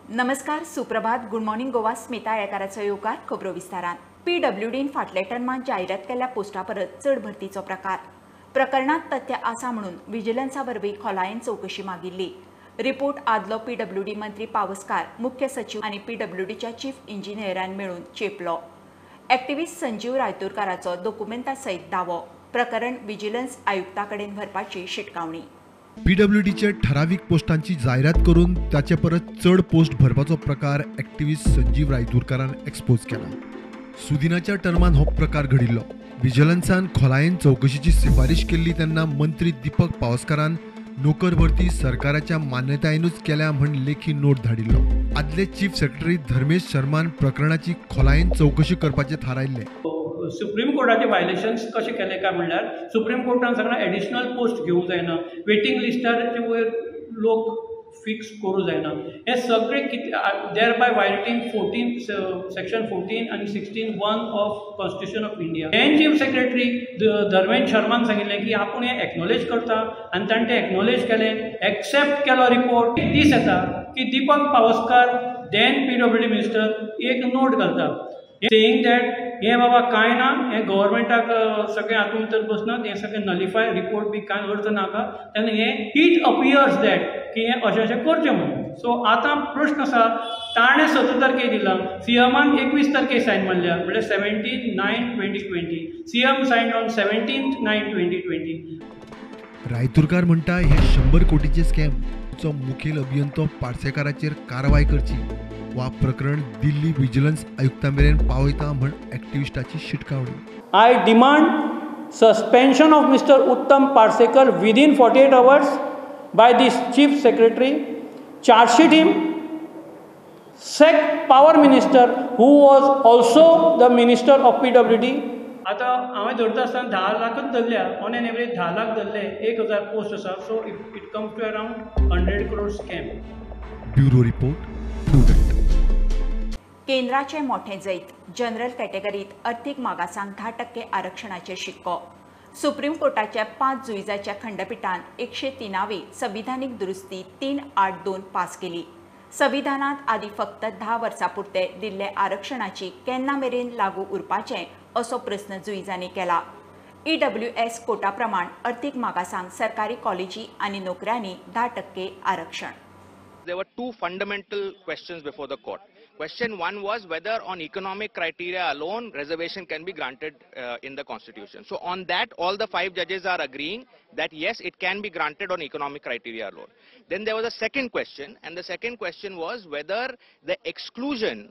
नमस्कार, सुप्रभात, good morning Goa. Smita येळकाराचो येवकार खबरो विस्तारान. पीडब्ल्यूडीन फाटल्या टर्मान जायरात केल्ल्या पोस्टा परत चड भरतीचो प्रकार. प्रकरणात तथ्य आसा म्हणून विजिलन्सा वरवीं खोलायेन चवकशी मागिल्ली. रिपोर्ट आदलो पीडब्ल्यूडी मंत्री पावसकार, मुख्य सचीव आनी पीडब्ल्यूडीच्या चीफ इंजिनियरान मेळून चेपलो. एक्टिव्हिस्ट संजीव रायतुरकाराचो दोकुमेंता सयत दावो. प्रकरण विजिलन्स आयुक्ता कडेन व्हरपाची शिटकावणी. पीडब्ल्यूडीचे ठरावीक पोस्टांची जायरात करून ताचे परत चड पोस्ट भरपाचो प्रकार एक्टिव्हिस्ट संजीव रायतुरकारान एक्सपोज केला. सुदिनाच्या टर्मान हो प्रकार घडिल्लो. विजिलन्सान खोलायेन चवकशीची शिफारीश केल्ली तेन्ना मंत्री दीपक पावसकारान नोकर भरती सरकाराच्या मान्यतायेनूच केल्या म्हण लेखी नोट धाडिल्लो. आदले चीफ सेक्रेटरी धर्मेश शर्मान प्रकरणाची खोलायेन चवकशी करपाचें थारायल्लें. सुप्रीम कोर्टाचे वायलेशन्स कशें केलें काय म्हणल्यार सुप्रीम कोर्टान सगळें एडिशनल पोस्ट घेवंक जायना, वेटींग लिस्टाचे वयर लोक फिक्स करूं जायना, हें सगळें कितें thereby violating section 14 आनी 16(1) of constitution of India. Then chief secretary Dharmesh शर्मान सांगिल्लें की आपूण हें एक्नॉलेज करता आनी ताणें तें एक्नॉलेज केलें, एक्सेप्ट केलो रिपोर्ट. एक दीस येता की Deepak Pawaskar then PWD minister एक नोट घालता सेईंग that हें बाबा कांय ना, हें गव्हर्मेंटाक सगळें हातूंत भितर बसना, हें सगळें नलिफाय रिपोर्ट बी कांय अर्थ नाका, तेन्ना हें it appears that की हें अशें अशें करचें म्हणून. सो आतां प्रश्न आसा, ताणें 17 तारखेक दिला, सीएमान 21 तारखेक सायन मारल्या, म्हणल्यार 17/9/2020, सीएम सायन ऑन 17/9/2020. रायतुरकार म्हणटा हे 100 कोटीचे स्कॅम चो मुखेल अभियंतो पार्सेकाराचेर कारवाय करची वा प्रकरण दिल्ली विजिलन्स आयुक्ता मेरेन पावयता म्हण एक्टिव्हिस्टाची शिटकावणी. I demand suspension of mister Uttam Parsekar within 48 hours by this chief secretary, chargesheet him, sack power minister who was also the minister of PWD. आतां हांवें धरता आसतना 10 लाखच धरल्या, ऑन एन एवरेज 10 लाख धरले, 1000 पोस्ट आसा, so it comes to around 100 crore scam. Bureau report, Prudent. केंद्राचे मोठे जैत, जनरल कॅटेगरीत अर्थीक मागासांक 10% आरक्षणाचेर शिक्को. सुप्रीम कोर्टाच्या 5 जुईजाच्या खंडपीठान 103वी संविधानीक दुरुस्ती 382 पास केली. संविधानांत आदी फक्त 10 वर्सां पुरते दिल्ले आरक्षणाची केन्ना मेरेन लागू उरपाचें असो प्रस्न जुईजांनी केला. ईडब्ल्यूएस कोटा प्रमाण अर्थीक मागासांक सरकारी कॉलेजी आनी नोकऱ्यांनी 10% आरक्षण. There were two fundamental questions before the court. Question one was whether on economic criteria alone reservation can be granted in the constitution. So on that, all the 5 judges are agreeing that yes, it can be granted on economic criteria alone. Then there was a second question, and the second question was whether the exclusion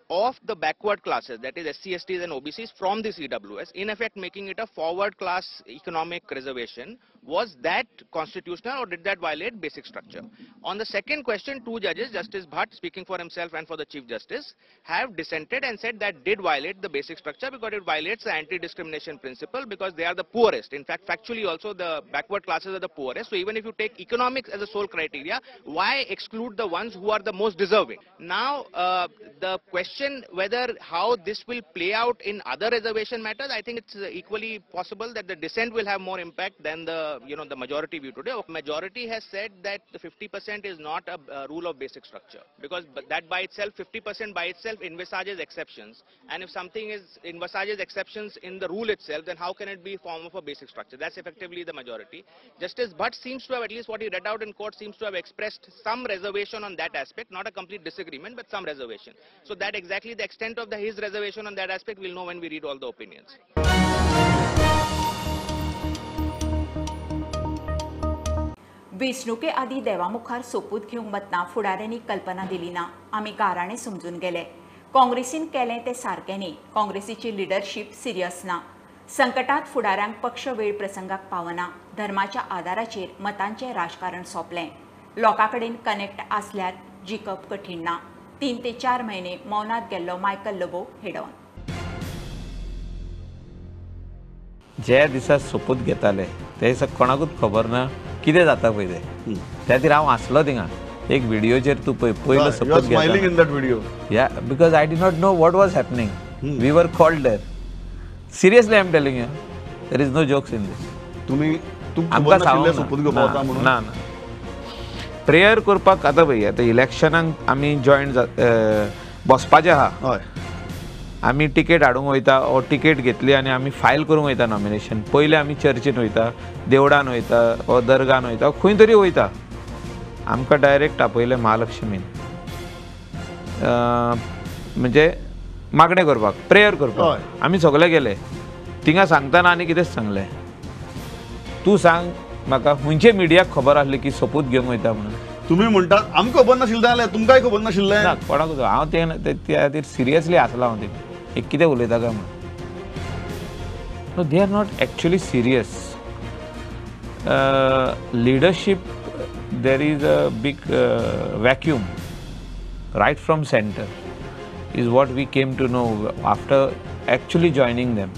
of the backward classes, that is SC, STs and OBCs from this EWS, in effect making it a forward class economic reservation, was that constitutional or did that violate basic structure? On the second question, 2 judges, Justice Bhatt speaking for himself and for the Chief Justice, have dissented and said that did violate the basic structure because it violates the anti-discrimination principle, because they are the poorest. In fact, factually also the backward classes are the poorest. So even if you take economics as a sole criteria, why exclude the ones who are the most deserving? Now, the question whether how this will play out in other reservation matters, I think it's equally possible that the dissent will have more impact than the the majority view today. Majority has said that the 50% is not a rule of basic structure, because that by itself, 50% by itself envisages exceptions, and if something is envisages exceptions in the rule itself, then how can it be form of a basic structure? That's effectively the majority. Justice Bhatt seems to have, at least what he read out in court, seems to have expressed some reservation on that aspect, not a complete disagreement, but some reservation. So that exactly the extent of his reservation on that aspect we'll know when we read all the opinions. वेंचणुके आदी देवामुखार सोपूत घेवंक वतना फुडाऱ्यांनी कल्पना दिली ना, आमी गाराणें समजून गेले. काँग्रेसीन केलें तें सारकें न्ही, काँग्रेसीची लिडरशीप सिरियस ना. संकटात फुडाऱ्यांक पक्ष वेळ प्रसंगाक पावना. धर्माच्या आदाराचेर मतांचें राजकारण सोंपलें. लोकां कडेन कनेक्ट आसल्यार जिखप कठीण ना. 3 ते 4 म्हयने मौनात गेल्लो मायकल लोबो हेडॉन. जे दिसा सोपूत घेताले ते दिसा कोणाकूच खबर ना कितें जाता पळय तें. त्या खातीर हांव आसलो थिंगा एक व्हिडियोचेर तूं पळय पयलो सोपूत घेता. Yeah, because I did not know what was happening. We were called there. Seriously I am telling you, there is no jokes in this. तुमी आमकां सोपूत घेवपा वता म्हणून? ना ना, प्रेयर करपाक आतां पळय आतां इलेक्शनाक आमी जॉयन बसपाचें आहा, हय, आमी टिकेट हाडूंक वयता ओ टिकेट घेतली आनी आमी फायल करूंक वयता नॉमिनेशन. पयलें आमी चर्चीन वयता, देवळान वयता ओ दर्गान वयता, खंय तरी वयता. आमकां डायरेक्ट आपयलें महालक्ष्मीन, म्हणजे मागणें करपाक, प्रेयर करपाक. आमी सगळे गेले थिंगा सांगतना आनी कितेंच सांगलें, तूं सांग म्हाका खंयचे मिडियाक खबर आसली की सोपूत घेवंक वयता म्हणून? तुमी म्हणटात आमकां खबर नाशिल्लें जाल्यार तुमकांय खबर नाशिल्लें? ना, कोणाकूच. हांव ते त्या खातीर सिरियसली आसला हांव ते एक कितें उलयता काय म्हणून. No, they are not actually serious. Leadership, there is a big vacuum right from centre is what we came to know after actually joining them.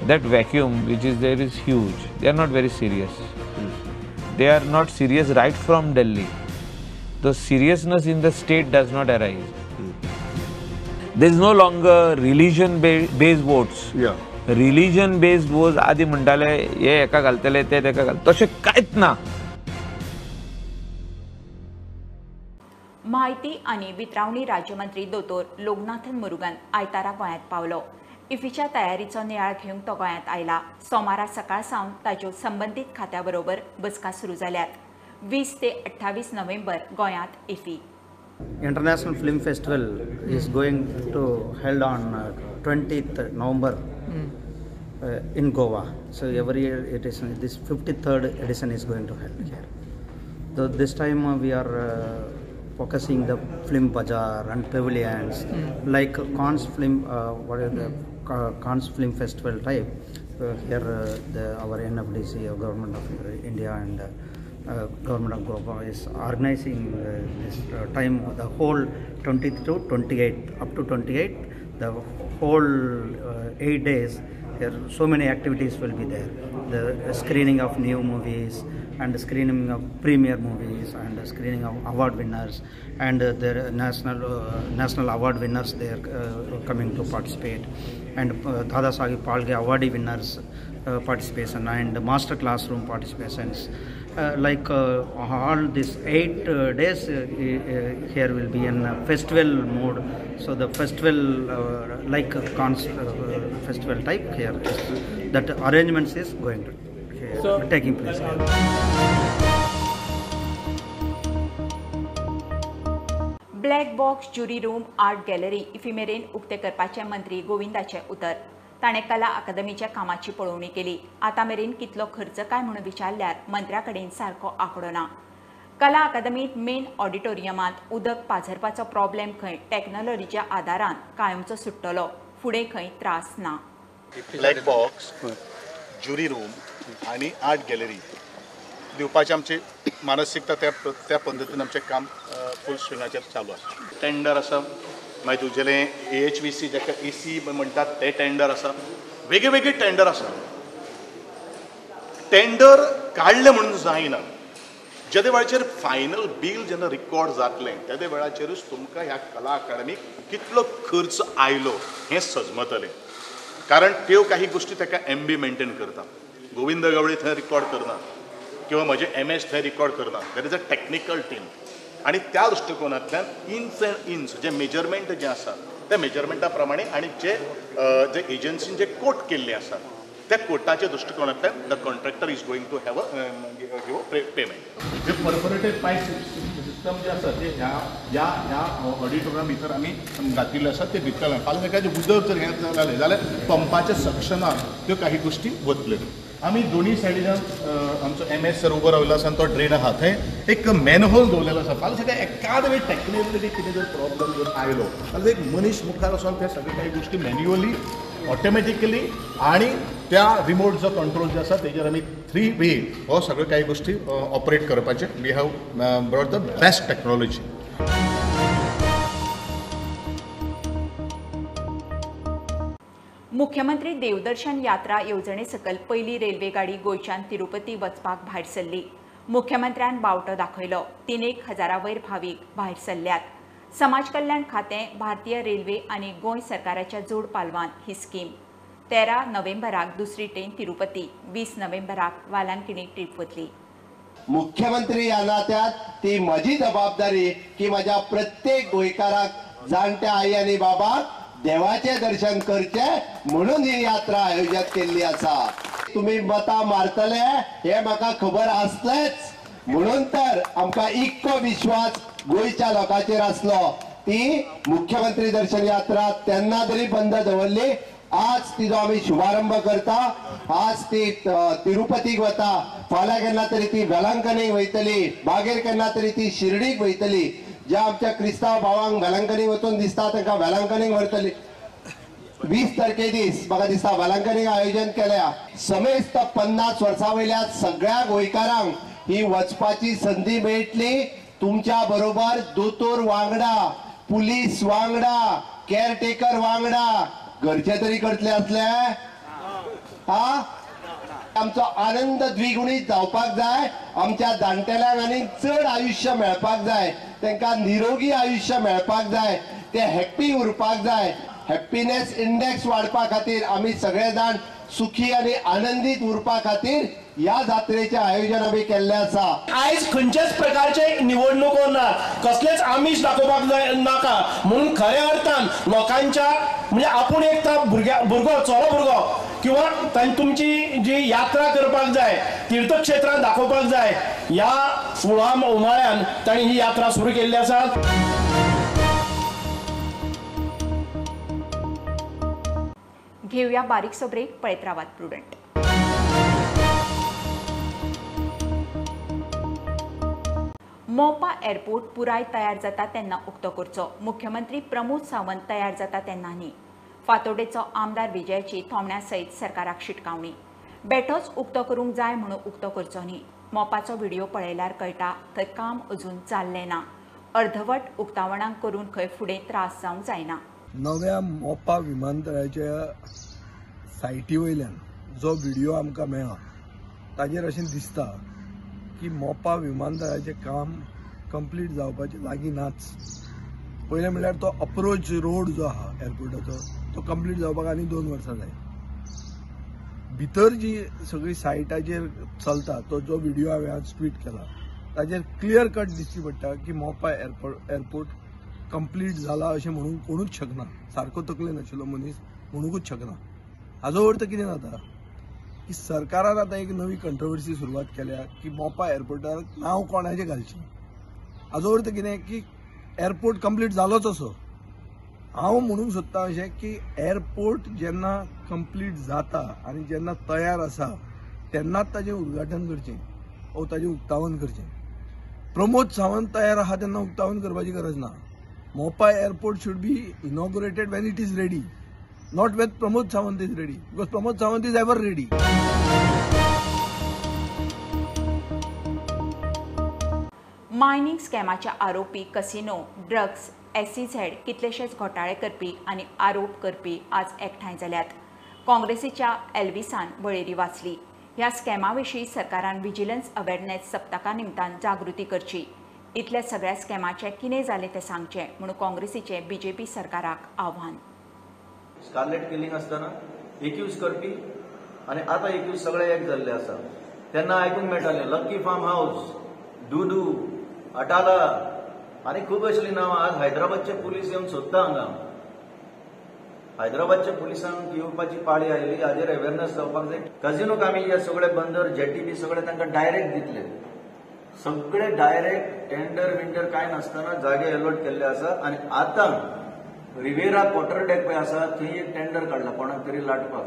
That vacuum which is there is huge. They are not very serious. They are not serious right from Delhi. The seriousness in the state does not arise. There is no longer religion based votes. Yeah. Religion based votes आदी म्हणटाले हे एका घालतले ते तेका घालतले, तशें कांयच ना. म्हायती आनी वितरावणी राज्यमंत्री दोतोर लोकनाथन मुरुगन आयतारा गोंयांत पावलो. इफीच्या तयारीचो नियाळ घेवंक तो गोंयांत आयला. सोमारा सकाळ सावन ताच्यो संबंदीत खात्या बरोबर बसका सुरू जाल्यात. 20 ते 28 नोव्हेंबर गोंयांत IFFI. International Film Festival is going to held on 20th November in Goa. So every year it is, this 53rd edition is going to held here. So this time we are focusing the film bazaar and pavilions, like Cannes film, what is the Cannes Film Festival type. Here our NFDC, Government of India and Government of Goa is organizing this time, the whole 20th to 28th, up to 28th, the whole 8 days. Here so many activities will be there. The screening of new movies and the screening of premiere movies and the screening of award winners and their national award winners, they are coming to participate, and Dada Saheb Phalke awardee winners participation and master classroom participations. Like all these 8 days here will be in festival mode. So the festival like Cannes festival type here, that arrangements is going to here, so, taking place here. Black box, jury room, art gallery IFFI मेरेन उक्ते करपाचें मंत्री गोविंदाचें उतर. ताणें कला अकादमीच्या कामाची पळोवणी केली. आतां मेरेन कितलो खर्च काय म्हणून विचारल्यार मंत्र्या कडेन सारको आंकडो ना. कला अकादमींत मेन ऑडिटोरियमांत उदक पाझरपाचो प्रॉब्लेम खंय टॅक्नॉलॉजीच्या आदारान कायमचो सुट्टलो, फुडें खंय त्रास ना. ब्लॅक बॉक्स, ज्युरी रूम आनी आर्ट गॅलरी दिवपाची आमची मानसिकता त्या पद्दतीन आमचें काम फूल स्विंगाचेर चालू आसा. टेंडर आसा, मागीर तुजेलें AHVC जाका AC म्हणटात ते टेंडर आसा, वेगळे वेगळे टेंडर आसा. टेंडर काडलें म्हणून जायना, जेदे वेळाचेर फायनल बील जेन्ना रिकॉर्ड जातलें तेदे वेळाचेरूच तुमकां ह्या कला अकादमीक कितलो खर्च आयलो हें सजमतलें. कारण त्यो काही गोश्टी ताका MB maintain करता, गोविंद गावडे थंय रिकॉर्ड करना किंवा म्हजे MS थंय रिकॉर्ड करना. There is a technical team आनी त्या दृश्टिकोनांतल्यान इंच अँड इंच जे मेजरमेंट जें आसा त्या मेजरमेंटा प्रमाणे आनी जे जे एजन्सीन जे कोट केल्ले आसा त्या कोटाच्या दृश्टिकोनांतल्यान the contractor is going to have a give a payment. J perforated pipe system जे आसा ते ह्या ह्या ह्या ऑडिटोरियम भितर आमी घातिल्ले आसा, ते भितर फाल्यां ताका उदक जर हें जालें जाल्यार पंपाच्या सक्शनान त्यो काही गोश्टी वतल्यो. आमी दोनी सायडीच्यान आमचो MS sir उबो राविल्लो आसा आनी तो ड्रेन आहा थंय एक मॅनहोल दवरलेलो आसा. फाल्यां सगळें एकाद वेळ टॅक्निकली कितें जर प्रॉब्लम जर आयलो जाल्यार एक मनीस मुखार वचोन त्या सगळे काही गोश्टी मॅन्युअली ऑटोमॅटिकली आनी त्या रिमोट जो कंट्रोल जे आसा तेजेर आमी 3 वे हो सगळ्यो काही गोश्टी ऑपरेट करपाचे. We have brought the best technology. मुख्यमंत्री देवदर्शन यात्रा येवजणे सकल पयली रेल्वे गाडी गोंयच्यान तिरुपती वचपाक भायर सरली. मुख्यमंत्र्यान बावटो दाखयलो. 3,000 वयर भावीक भायर सरल्यात. समाज कल्याण खातें, भारतीय रेल्वे आनी गोंय सरकाराच्या जोड पालवान ही स्कीम. 13 नोव्हेंबराक दुसरी ट्रेन तिरुपती, 20 नोव्हेंबराक वालांकिणी ट्रीप वतली. मुख्यमंत्री ह्या नात्यात ती म्हजी जबाबदारी की म्हज्या प्रत्येक गोंयकाराक जाणट्या आई आनी बाबाक देवाचें दर्शन करचें म्हणून ही यात्रा आयोजीत केल्ली आसा. तुमी मतां मारतले हे म्हाका खबर आसलेच, म्हणून तर आमकां इतको विश्वास गोंयच्या लोकांचेर आसलो ती मुख्यमंत्री दर्शन यात्रा तेन्ना तरी बंद दवरली. आज तिजो आमी शुभारंभ करता. आज ती तिरुपतीक वता, फाल्यां केन्ना तरी ती वेलांकनीक वयतली, मागीर केन्ना तरी ती शिर्डीक वयतली. ज्या आमच्या क्रिस्तांव भावांक वेलांकनीक वचून दिसता तांकां वेलांकनीक व्हरतली. 20 तारखे दीस म्हाका दिसता वेलांकनीक आयोजन केल्या. समेस्त 50 वर्सां वयल्या सगळ्या गोंयकारांक ही वचपाची संदी मेळटली. तुमच्या बरोबर दोतोर वांगडा, पुलीस वांगडा, केअरटेकर वांगडा, घरचे तरी करतले असले हा. आमचो आनंद द्विगुणीत जावपाक जाय. आमच्या जाणटेल्यांक आनी चड आयुष्य मेळपाक जाय, तांकां निरोगी आयुष्य मेळपाक जाय, ते हॅप्पी उरपाक जाय. हॅप्पीनेस इंडेक्स वाडपा खातीर आमी सगळे जाण सुखी आनी आनंदीत उरपा खातीर ह्या जात्रेचें आयोजन आमी केल्लें आसा. आयज खंयच्याच प्रकारचे निवडणुको ना, कसलेच आमिष दाखोवपाक नाका म्हणून खऱ्या अर्थान लोकांच्या म्हणजे आपूण एक तर भुरगो चलो भुरगो किंवा तुमची जी यात्रा करपाक जाय, तीर्थक्षेत्रां दाखोवपाक जाय, ह्या उमाळ्यान तांणी ही यात्रा सुरू केल्ली आसा. घेऊया बारीकसो ब्रेक, पळयत रावात प्रुडंट. मोपा एअरपोर्ट पुराय तयार जाता तेन्ना उक्तो करचो, मुख्यमंत्री प्रमोद सावंत तयार जाता तेन्ना न्ही. फातोडेचो आमदार विजयाची थोमण्या सयत सरकाराक शिटकावणी. बेठोच उक्तो करूंक जाय म्हणून उक्तो करचो न्ही. मोपाचो व्हिडिओ पळयल्यार कळटा थंय काम अजून चाललें ना. अर्धवट उक्तावणांक करून खंय फुडें त्रास जावंक जायना. नव्या मोपा विमानतळाच्या सायटी वयल्यान जो व्हिडिओ आमकां मेळ्ळा ताजेर अशें दिसता की मोपा विमानतळाचें काम कंप्लीट जावपाचें लागीं नाच. पयलें म्हणल्यार तो अप्रोच रोड जो आहा एअरपोर्टाचो तो कंप्लीट जावपाक आनी 2 वर्सां जाय. भितर जी सगळी सायटाचेर चलता तो जो व्हिडिओ हांवें आज ट्वीट केला ताजेर क्लियर कट दिश्टी पडटा की मोपा एअरपोर्ट कंप्लीट जाला अशें म्हणूंक कोणूच शकना. सारको तकले नाशिल्लो मनीस म्हणूंकूच शकना. हाजो अर्थ कितें जाता की सरकारान आतां एक नवी कंट्रोवर्सी सुरवात केल्या की मोपा एअरपोर्टार नांव कोणाचें घालचें. हाजो अर्थ कितें की एअरपोर्ट कंप्लीट जालोच असो. हांव म्हणूंक सोदता अशें की एअरपोर्ट जेन्ना कंप्लीट जाता आनी जेन्ना तयार आसा तेन्नाच ताजें उद्घाटन करचें ओ ताजें उक्तावण करचें. प्रमोद सावंत तयार आहा तेन्ना उक्तावण करपाची गरज ना. Mopa airport should be inaugurated when it is ready, not when Pramod Sawant is ready, because Pramod Sawant is ever ready. Mining स्कॅमाच्या आरोपी कसिनो, ड्रग्स, एसईझेड कितलेशेच घोटाळे करपी आनी आरोप करपी आज एकठांय जाल्यात. काँग्रेसीच्या एल्विसान वळेरी वाचली. ह्या स्कॅमा विशीं सरकारान विजिलन्स अवेरनेस सप्तका निमतान जागृती करची. इतल्या सगळ्या स्कॅमाचें कितें जालें तें सांगचें म्हणून काँग्रेसीचें बीजेपी सरकाराक आव्हान. स्कारलेट किलिंग आसतना एक्यूज करपी आनी आतां एक्यूज सगळे एक जाल्ले आसा. तेन्ना आयकूंक मेळटालें लक्की फार्म हावस, डुडू, अटाला आनी खूब असलीं नांवां. आज हैदराबादचे पुलीस येवन सोदता हांगा. हैदराबादच्या पुलिसांक येवपाची पाळी आयली. हाजेर अवेरनेस जावपाक जाय. कझिनो कामी सगळे बंदर, जेटी बी सगळे तांकां डायरेक्ट दितले. सगळे डायरेक्ट टेंडर विंडर कांय नासतना जागे अलॉट केल्ले आसा. आनी आतां रिवेरा क्वॉर्टर डेक पळय आसा थंय एक टेंडर काडला कोणाक तरी लाटपाक.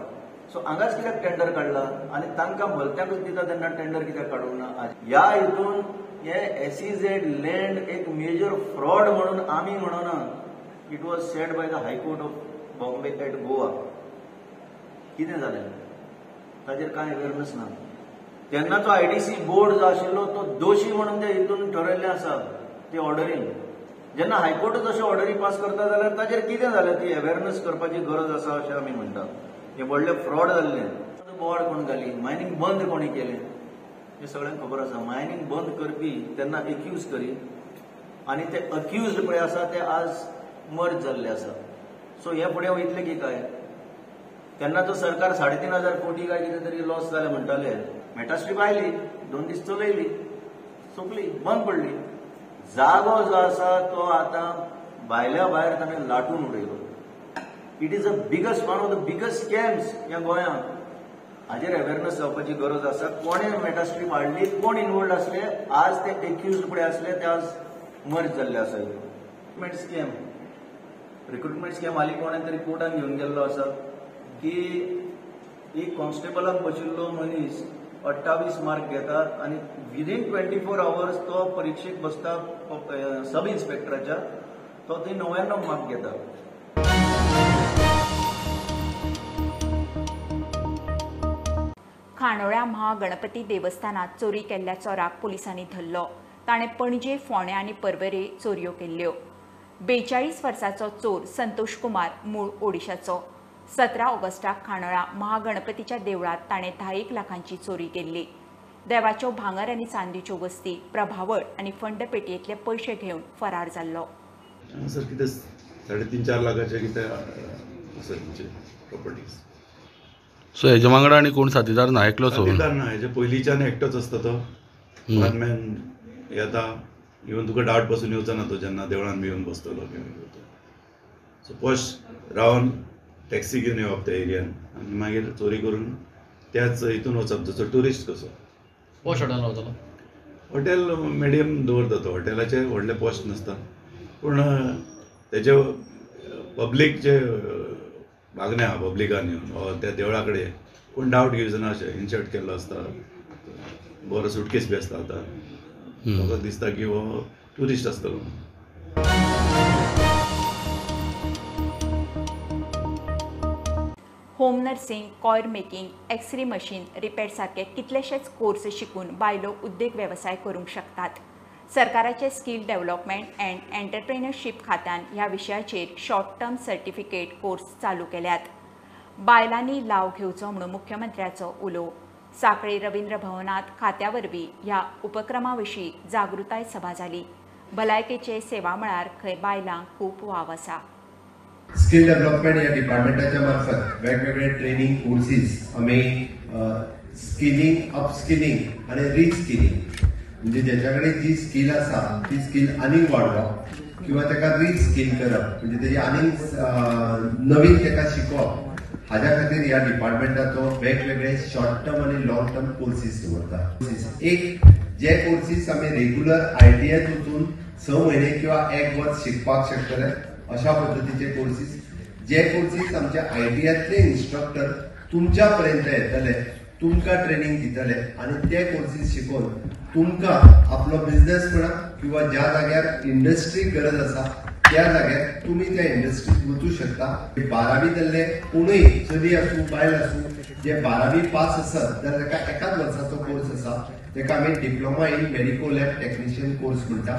सो हांगाच कित्याक टेंडर काडला आनी तांकां भलत्यांकूच दिता तेन्ना टेंडर कित्याक काडूंक ना. ह्या हितून हे एसईझेड लँड एक मेजर फ्रॉड म्हणून आमी म्हणना. It was said by the high court of Bombay at Goa. कितें जालें ताजेर कांय अवेरनेस ना. तेन्नाचो आयडीसी बोर्ड जो आशिल्लो तो दोशी म्हणून ते हितून ठरयल्लें आसा ती ऑर्डरीन. जेन्ना हायकोर्टूच अश्यो ऑर्डरी पास करता जाल्यार ताजेर कितें जालें ती अवेरनेस करपाची गरज आसा अशें आमी म्हणटा. हें व्हडलें फ्रॉड जाल्लें. बोवाळ कोण घाली, मायनींग बंद कोणी केलें हें सगळ्यांक खबर आसा. मायनींग बंद करपी तेन्ना एक्यूज करी आनी ते अक्यूज पळय आसा ते आज मर्ज जाल्ले आसा. सो हे फुडें वयतले की काय तेन्ना तो सरकार 3,500 कोटी काय कितें तरी लॉस जाले म्हणटाले. मेटास्ट्रीप आयली, 2 दीस चलयली, सोंपली, बंद पडली. जागो जो आसा तो आतां भायल्या भायर ताणें लाटून उडयलो. It is a biggest, one of the biggest scams ह्या गोंयांत. हाजेर अवेरनस जावपाची गरज आसा. कोणें मेटास्ट्रीप हाडली, कोण इनवॉल्ड आसले, आज ते एक्युज्ड पळय आसले ते आज मर्ज जाल्ले आसा. रिक्रुटमेंट स्कॅम, रिक्रुटमेंट स्कॅम हालीं कोणें तरी कोर्टान घेवन गेल्लो आसा की एक कॉन्स्टेबलाक बशिल्लो मनीस 28 मार्क घेता आनी विदीन 24 आवर्स तो परिक्षेक बसता सब इन्स्पेक्टराच्या, तो थंय 99 मार्क घेता. खांडोळ्या महागणपती देवस्थानात चोरी केल्ल्या चोराक पोलिसांनी धरलो. ताणें पणजे, फोंड्या आनी पर्वरे चोरयो केल्ल्यो. 42 वर्सांचो चोर संतोष कुमार मूळ ओडिशाचो. 17 ऑगस्टाक खांडोळा महागणपतीच्या देवळात ताणें 10 लाखांची चोरी केल्ली. देवाच्यो भांगर आनी चांदीच्यो वस्ती, प्रभावळ आनी फंड पेटयेंतले पयशे घेवन फरार जाल्लो. सर कितें 3.5-4 लाखाचे कितें आसा तेंचे प्रॉपर्टीज. सो हेजे वांगडा आनी कोण साथीदार ना, एकलोच? साथीदार ना, हेजे पयलींच्यान एकटोच आसता तो. वनमॅन येता, इवन तुका डावट पासून येवचो ना तो जेन्ना देवळान बी येवन बसतलो. सो पॉश रावन टॅक्सी घेवन येवप त्या एरियान आनी मागीर चोरी करून त्याच हितून वचप, जसो ट्युरिस्ट कसो. पॉश हॉटेल रावतलो? हॉटेल मिडियम दवरता तो, हॉटेलाचे व्हडले पॉश नासता, पूण तेजे पब्लीक जे मागणें आहा पब्लिकान येवन त्या देवळा कडेन कोण डावट घेवचो ना अशें इन्शर्ट केल्लो आसता, बरो सुटकेस बी आसता. आतां लोकांक दिसता की हो ट्युरिस्ट आसतलो म्हणून. Home nursing, coir making, x-ray machine repair सारके कितलेशेच कोर्स शिकून बायलो उद्देग वेवसाय करूंक शकतात. सरकाराचे स्कील डेव्हलपमेंट अँड एंटरप्रेन्योरशीप खात्यान ह्या विशयाचेर शॉर्ट टर्म सर्टिफिकेट कोर्स चालू केल्यात. बायलांनी लाव घेवचो म्हणून मुख्यमंत्र्याचो उलो. सांखळे रवींद्र भवनात खात्या वरवीं ह्या उपक्रमा विशीं जागृताय सभा जाली. भलायकेचे सेवा मळार खंय बायलांक खूब वाव आसा. स्किल डेव्हलपमेंट ह्या डिपार्टमेंटाच्या मार्फत वेगवेगळे ट्रेनिंग कोर्सीस आमी स्किलिंग, अपस्किलिंग आनी रिस्किलिंग, म्हणजे ज्याच्या कडेन जी स्किल आसा ती स्किल आनीक वाडोवप किंवा ताका रिस्किल करप, म्हणजे तेजी आनीक नवीन ताका शिकोवप, हाज्या खातीर ह्या डिपार्टमेंटाचो वेगवेगळे शॉर्ट टर्म आनी लॉंग टर्म कोर्सीस दवरता. एक जे कोर्सीस आमी रेगुलर आयटीआयत वचून 6 म्हयने किंवा 1 वर्स शिकपाक शकतले अशा पद्दतीचे कोर्सीस, जे कोर्सीस आमच्या आयटीआयतले इन्स्ट्रक्टर तुमच्या पर्यंत येतले, तुमकां ट्रेनिंग दितले आनी ते कोर्सीस शिकोवन तुमकां आपलो बिजनेस म्हणा किंवा ज्या जाग्यार इंडस्ट्री गरज आसा त्या जाग्यार तुमी त्या इंडस्ट्रीत वचूं शकता. 12वी जाल्ले कोणूय चली आसूं बायल आसूं जे 12वी पास आसत जाल्यार ताका एकाच वर्साचो कोर्स आसा, ताका आमी diploma in medico lab technician course म्हणटा,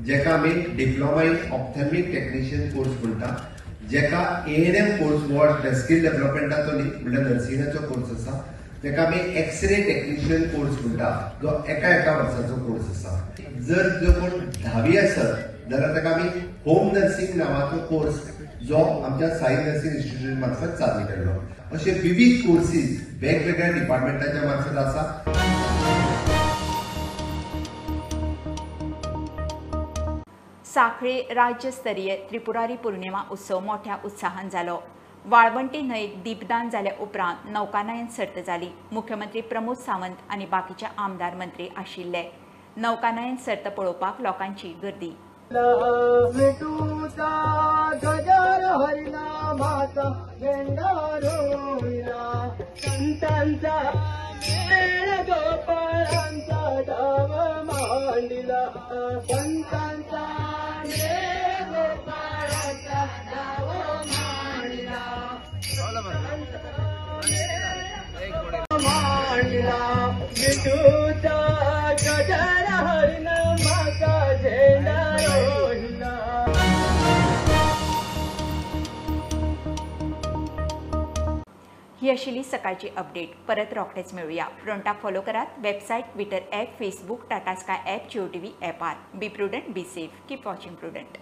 जेका आमी diploma in ophthalmic technician course म्हणटा, जेका ANM course what skill डेव्हलपमेंटाचो न्ही म्हणल्यार नर्सिंगाचो कोर्स आसा, ताका आमी एक्सरे टेक्निशियन कोर्स म्हणटा, जो एका एका वर्साचो कोर्स आसा. जर जो कोण 10वी आसत जाल्यार ताका आमी होम नर्सिंग नांवाचो कोर्स जो आमच्या साई नर्सिंग इन्स्टिट्यूट मार्फत चालू केल्लो. अशे विविध कोर्सीस वेगवेगळ्या डिपार्टमेंटाच्या मार्फत आसा. सांखळे राज्यस्तरीय त्रिपुरारी पौर्णिमा उत्सव मोठ्या उत्साहान जालो. वाळवंटी न्हंयेक दीपदान जाल्या उपरांत नौकानयन सर्त जाली. मुख्यमंत्री प्रमोद सावंत आनी बाकीचे आमदार मंत्री आशिल्ले. नौकानयन सर्त पळोवपाक लोकांची गर्दी. ही आशिल्ली सकाळची अपडेट. परत रोखडेच मेळुया. प्रुडंटाक फॉलो करात. Website, Twitter app, Facebook, Tata Sky app, Jio TV ऍपार. Be prudent, be safe, keep watching Prudent.